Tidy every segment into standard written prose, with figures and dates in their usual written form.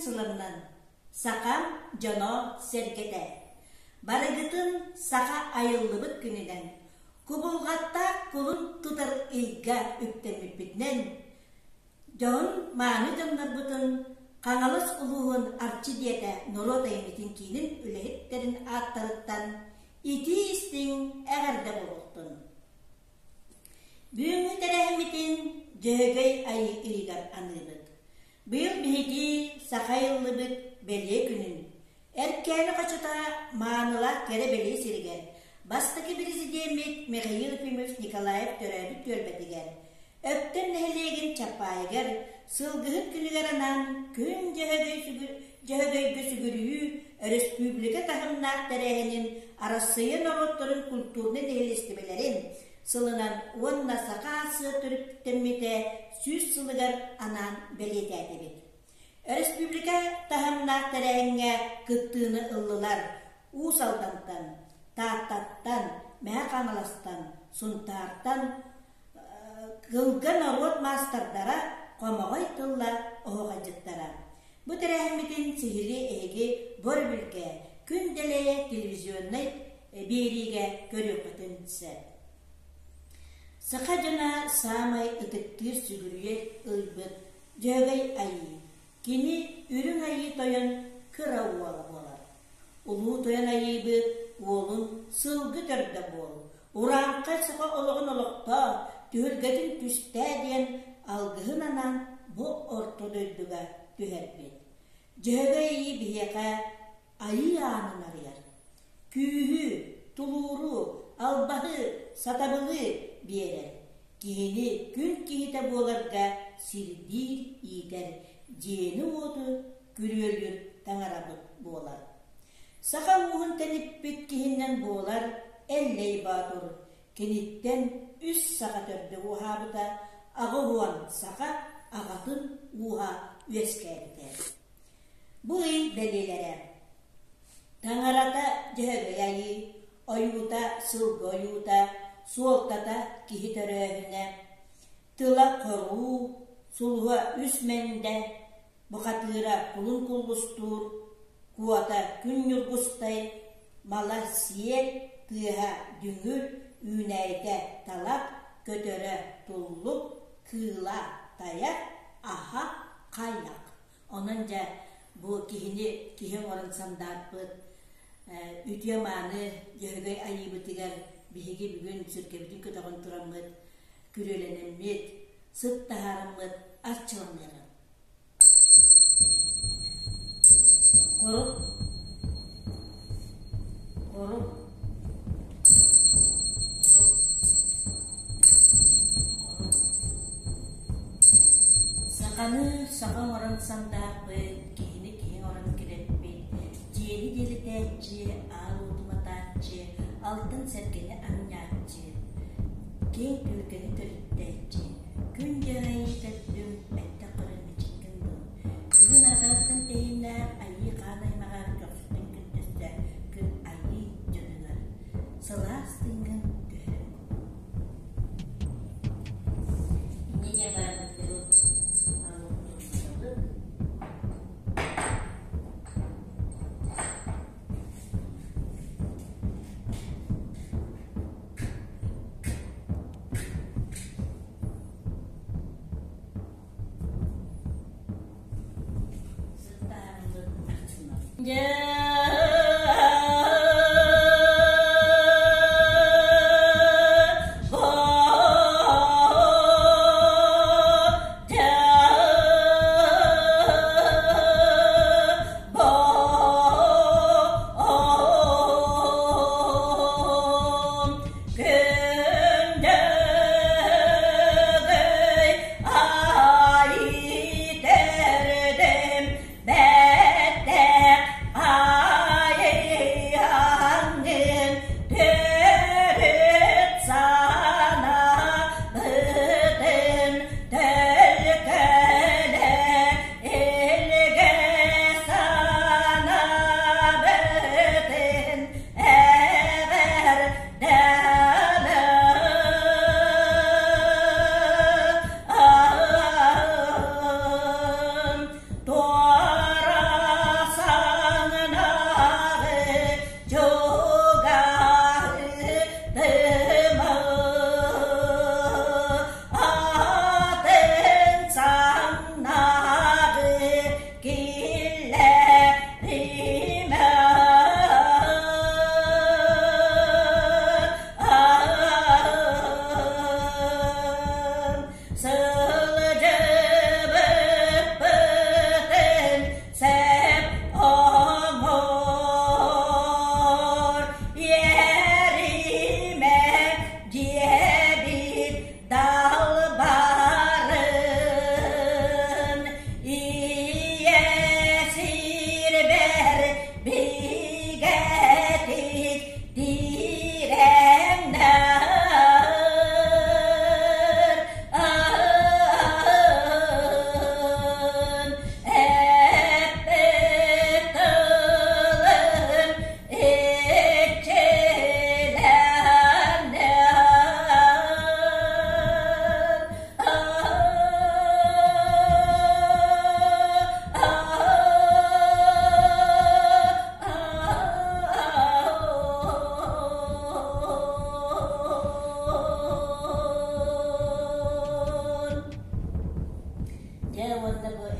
сылынан сахам дьоно-сэргэтэ! Барыгытын саха айыллыбыт күнүнэн, кубулҕаттаах кулун тутар ыйга үктэммиппитинэн, дьоһун мааны дьоннорбутун Хаҥалас улууһун Арчы диэтэ норуот айымньытын киинин үлэһиттэрин ааттарыттан итии-истиҥ эҕэрдэ буолуохтун! Бүгүҥҥү тэрээһиммитин Дьөһөгөй Айыы ыйыгар аныыбыт. Быйыл биһиги саха айыллыбыт бэлиэ күнүн Эркээни хочото маанылаах кэрэ бэлиэ сиригэр бастакы президеммит Михаил Ефимович Николаев төрөөбүт түөлбэтигэр Өктөм нэһилиэгин Чаппаайыгар Сылгыһыт күнүгэр анаан Күн Дьөһөгөй Дьөһөгөйгө сүгүрүйүү өрөспүүбүлүкэ таһымнаах тэрээһинин Арассыыйа норуоттарын культурнай нэһилиэстибэлэрин сылынан уонна Саха АССР төрүттэммитэ 100 сылыгар анаан бэлиэтээтибит. Өрөспүүбүлүкэ таһымнаах тэрээһиҥҥэ кыттыыны ыллылар Уус Алдантан, Тааттаттан, Мэҥэ Хаҥаластан, Сунтаартан Кылга норуот маастардара, хомоҕой тылла оһуохайдьыттара. Бу тэрээһиммитин сиһилии эһиги бу өрөбүлгэ Күн дэлэйэ телевизионнай биэриигэ көрүөххүтүн сөп. Саха дьоно саамай ытыктыыр сүгүрүйэр ылбыт Дьөһөгөй Айыы. Кини Үрүҥ Айыы Тойон кыра уола буолар. Улуу Тойон Айыыбыт уолун сылгы төрдө буол, урааҥхай саха олоҕун олохтоо, түһүлгэтин түстээ диэн алгыһын анаан бу орто дойдуга түһэрбит. Дьөһөгөй Айыы биһиэхэ айыы аанын арыйар. Күүһү, тулууру, албаһы, сатабылы биэрэр. Киһини күн киһитэ буоларга сирдиир, иитэр, дьиэни-уоту күрүөлүүр таҥарабыт буолар. Саха ууһун тэниппит киһинэн буолар Эллэй Боотур. Киниттэн үс саха төрдө ууһаабыта, 80 саха аҕатын ууһа үөскээбитэ. Бу ый бэлиэлэрэ: Таҥарата Дьөһөгөй Айыы, ойуута сылгы ойуута, суолтата киһи төрөөһүнэ, тыла хоруу, сулуһа үс мэндэ, бухатыыра кулун куллустуур, куота күн ньургустай, мала сиэл, тыаһа дүҥүр, үүнээйитэ талах, көтөрө туллук, кыыла тайах, аһа хайах. Онон дьэ бу киһини киһи оҥорон сандаарпыт үтүө-мааны Дьөһөгөй Айыыбытыгар биһиги бүгүн сүргэбитин көтөҕөн тураммыт, күрүөлэнэммит, сыт таһаараммыт арчыланыаҕыҥ. Хорук Хорук Саханы саха оҥорон сандаарбыт, киһини киһи оҥорон килэппит, дьиэни дьиэлэтээччи, аал уоту матааччы, алтан сэргэни анньааччы, киэҥ түһүлгэни төрүттээччи, күн дьэрэйи төрдүм, бэттэх көрөн мичиккин дуу. Бүгүн арҕааттан тэһииннээх айыы хаан аймаҕар көхсүтүн күндөстө күн айыы дьонугар сылаас тыыҥҥын түһэрэн кулу. Инньэ барбыт алуктурбут. Дьэ Күндөгөй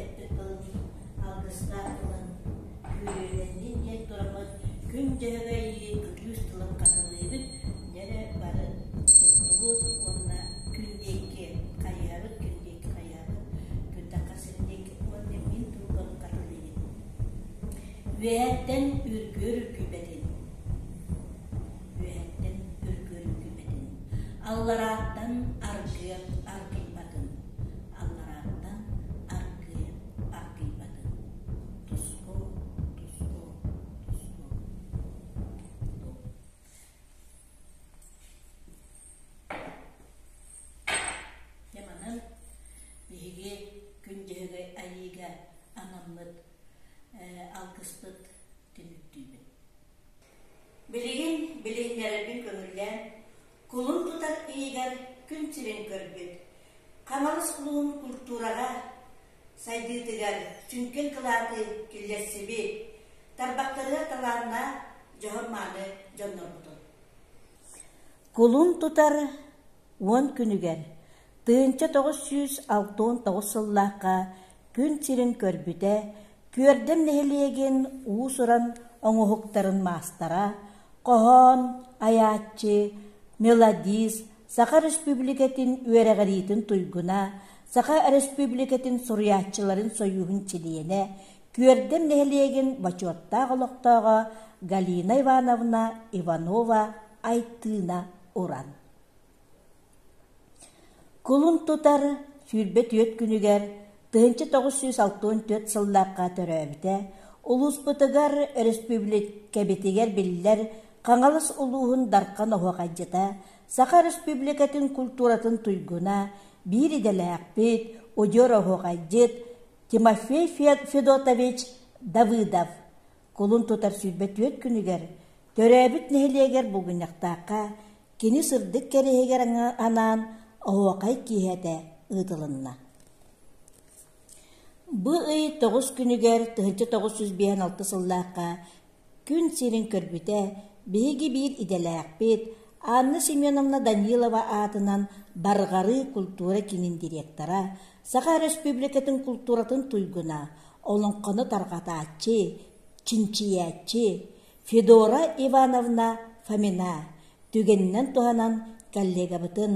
эппит тылын, алгыстаах тылын күүрүүлэннин диэн тураммыт күн дьөһөгөй күлүүс тылын хатылыыбыт, дьэ эрэ бары турдубут уонна күн диэки хайыһабыт, күн диэки хайыһабыт, күн таххар сирин диэки уонна мин тылбын хатылыыбын. Үөһэттэн үргүөр үргүйбэтин, үөһэттэн үргүөр үргүйбэтин, алларааттан аргыар аргыйбатын, алларааттан аргыар аргыйбатын. Туску, туску, туску. Дьэ манан биһиги күн дьөһөгөй айыыга анаммыт алгыспыт түмүктүүбүт. Билигин билиһиннэрэрбин көҥүллээн, кулун тутар ыйыгар күн сирин көрбүт, Хаҥалас улууһун культураҕа сайдыытыгар сүҥкэн кылааты киллэрсибит, тарбахтарыгар талааннаах дьоһун-мааны дьоннорбутун. Кулун тутар уон күнүгэр 1969 сыллаахха күн сирин көрбүтэ, Күөрдэм нэһилиэгин уус-уран оҥоһуктарын маастара, хоһоон айааччы, мелодист, Саха Республикатын үөрэҕириитин туйгуна, Саха Республикатын суруйааччыларын сойууһун чилиэнэ, Күөрдэм нэһилиэгин бочуоттаах олохтооҕо Галина Ивановна Иванова Айтыына Уран. Кулун тутар 24 күнүгэр 1964 сыллаахха төрөөбүтэ, улууспутугар, өрөспүүбүлүкэбитигэр биллэр Хаҥалас улууһун Дархан оһуохайдьыта, Саха Өрөспүүбүлүкэтин культуратын туйгуна, биир идэлээхпит, удьуор оһуохайдьыт Тимофей Федотович Давыдов кулун тутар 24 күнүгэр төрөөбүт нэһилиэгэр Булгунньахтаахха кини сырдык кэриэһигэр анаан оһуохай киэһэтэ ыытылынна. Бу ый тоҕус күнүгэр 1956 сыллаахха күн сирин көрбүтэ, биһиги биир идэлээхпит Анна Семеновна Данилова аатынан Барҕарыы культура киинин директора, Саха Өрөспүүбүлүкэтин култууратын туйгуна, олоҥхону тарҕатааччы, чинчийээччи Федора Ивановна Фомина түгэнинэн туһанан коллегабытын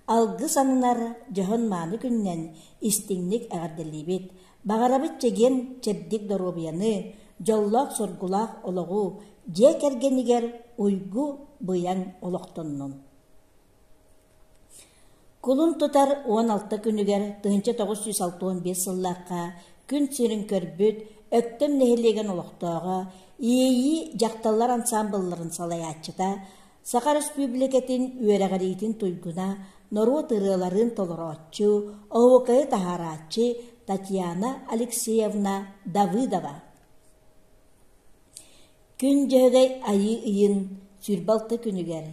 алгыс ананар дьоһун-мааны күнүнэн истиҥник эҕэрдэлиибит, баҕарабыт чэгиэн чэбдик доруобуйаны, дьоллоох-соргулаах олоҕу, дьиэ кэргэнигэр уйгу-быйаҥ олохтоннун. Кулун тутар 16 күнүгэр 1965 сыллаахха күн сирин көрбүт Өктөм нэһилиэгин олохтооҕо, Иэйии дьахталлар ансаамбылларын салайааччыта, Саха Өрөспүүбүлүкэтин үөрэҕириитин туйгуна, норуот ырыаларын толорооччу, оһуокайы таһаарааччы Татьяна Алексеевна Давыдова. Күн Дьөһөгөй Айыы ыйын 26 күнүгэр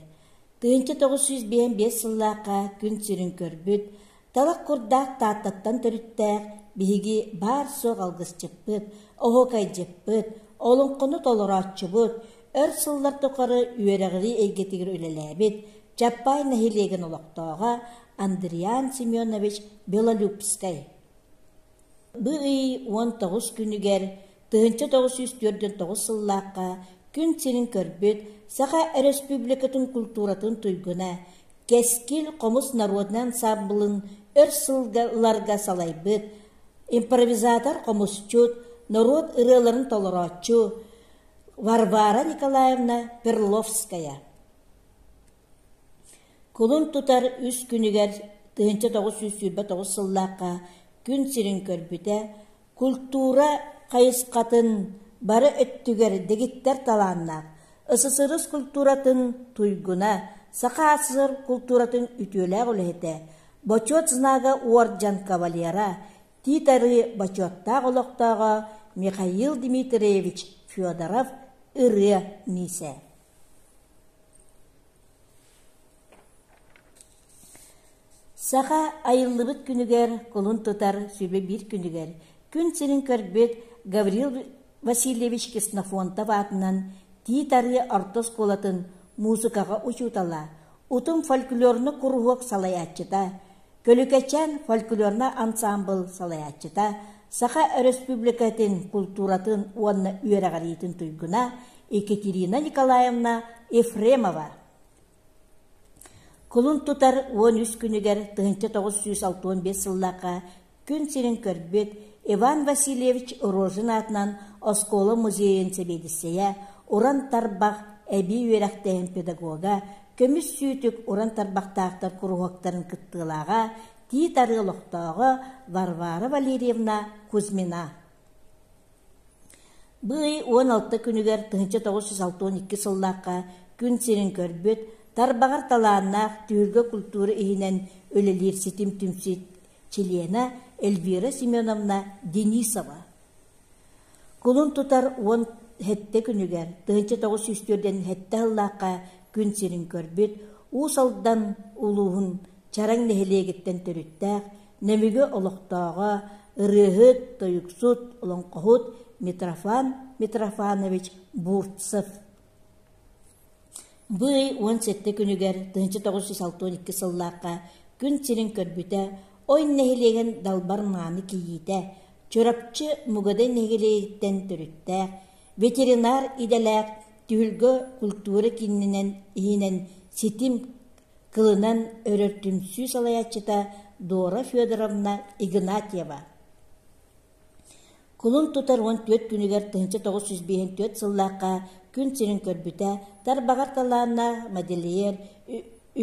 1955 сыллаахха күн сирин көрбүт, талах курдаах Тааттаттан төрүттээх биһиги баар-суох алгысчыппыт, оһуокайдьыппыт, олоҥхону толорооччубут, өр сыллар тухары үөрэҕирии эйгэтигэр үлэлээбит Чаппай нэһилиэгин олохтооҕо Андриан Семенович Белолюбскай. Бу ый 19 күнүгэр 1949 сыллаахха күн сирин көрбүт Саха Өрөспүүбүлүкэтин культуратын туйгуна, Кэскил хомус народнай ансаамбылын өр сылларга салайбыт, импровизатор-хомусчут, норуот ырыаларын толорооччу Варвара Николаевна Перловская. Кулун тутар үс күнүгэр 1929 сыллаахха күн сирин көрбүтэ, культура хайысхатын бары өттүгэр дэгиттэр талааннаах, СССР культуратын туйгуна, Саха АССР культуратын үтүөлээх үлэһитэ, Бочуот знага уордьан кавалера, Тиит Арыы бочуоттаах олохтооҕо Михаил Дмитриевич Федоров ырыа Миисэ. Саха айыллыбыт күнүгэр кулун тутар сүбэ биир күнүгэр күн сирин көрбүт Гаврил Васильевич Ксенофонтов аатынан Тиит Арыы орто оскуолатын музыкаҕа учуутала, Утум фольклорнай куруһуок салайааччыта, Көлүкэчээн фольклорнай ансаамбыл салайааччыта. Саха Өрөспүүбүлүкэтин култууратын уонна үөрэҕириитин туйгуна Екатерина Николаевна Ефремова. Кулун тутар 13 күнүгэр 1965 сыллаахха күн сирин көрбүт Иван Васильевич Рожин аатынан оскуола музейын сэбиэдиссэйэ, уран тарбах эбии үөрэхтээһин педагога, көмүс сүүтүк уран тарбахтаахтар куруһуоктарын кыттыылааҕа, Тиит Арыы олохтооҕо Варвара Валерьевна Кузьмина. Бу ый 16 күнүгэр 1962 сыллаахха күн сирин көрбүт, тарбаҕар талааннаах түһүлгэ культура иһинэн үлэлиир ситим түмсүү чилиэнэ Эльвира Семеновна Денисова. Кулун тутар 17 күнүгэр 1947 сыллаахха күн сирин көрбүт Уус Алдан улууһун Чараҥ нэһилиэгиттэн төрүттээх Нөмүгү олохтооҕо, ырыаһыт, тойуксут, олоҥхоһут Митрофан Митрофанович Бурцев. Бу ый 17 күнүгэр 1962 сыллаахха күн сирин көрбүтэ Ой нэһилиэгин далбар мааны кийиитэ, Чурапчы Мугадай нэһилиэгиттэн төрүттээх, ветеринар идэлээх Түһүлгэ культура киининэн иһинэн ситим кылынан өрөр түмсүү салайааччыта Дора Федоровна Игнатьева. Кулун тутар 14 күнүгэр 1954 сыллаахха күн сирин көрбүтэ, тарбаҕар талааннаах модельер,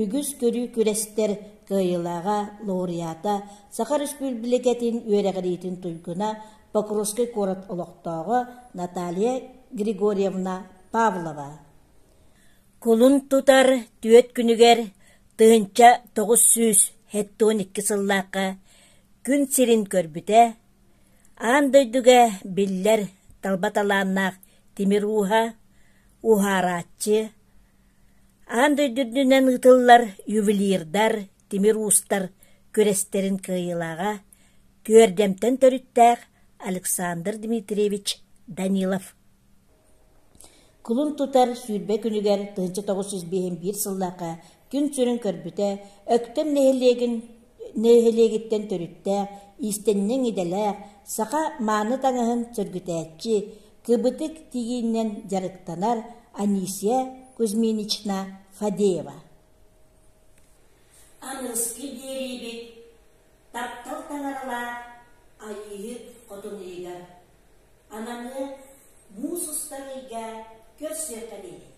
үгүс көрүү күрэстэр кыайыылааҕа, лауреата, Саха Өрөспүүбүлүкэтин үөрэҕириитин туйгуна, Покровскай куорат олохтооҕо Наталья Григорьевна Павлова. Кулун тутар түөрт күнүгэр 1972 сыллаахха күн сирин көрбүтэ, аан дойдуга биллэр талба талааннаах тимир ууһа, уһаарааччы, аан дойду үрдүнэн ыытыллар ювелирдар, тимир уустар күрэстэрин кыайыылааҕа, Күөрдэмтэн төрүттээх Александр Дмитриевич Данилов. Кулун тутар 20 күнүгэр 1951 сыллаахха күн сирин көрбүтэ, Өктөм нэһилиэгин нэһилиэгиттэн төрүттээх, иистэнньэҥ идэлээх, саха мааны таҥаһын сөргүтээччи, кыбытык тигиинэн дьарыктанар Анисия Кузьминична Фадеева. Аныгыскы биэриибит таптал таҥаралаах Айыыһыт Хотун ыйыгар ананыа муус устар ыйга көрсүөххэ диэри.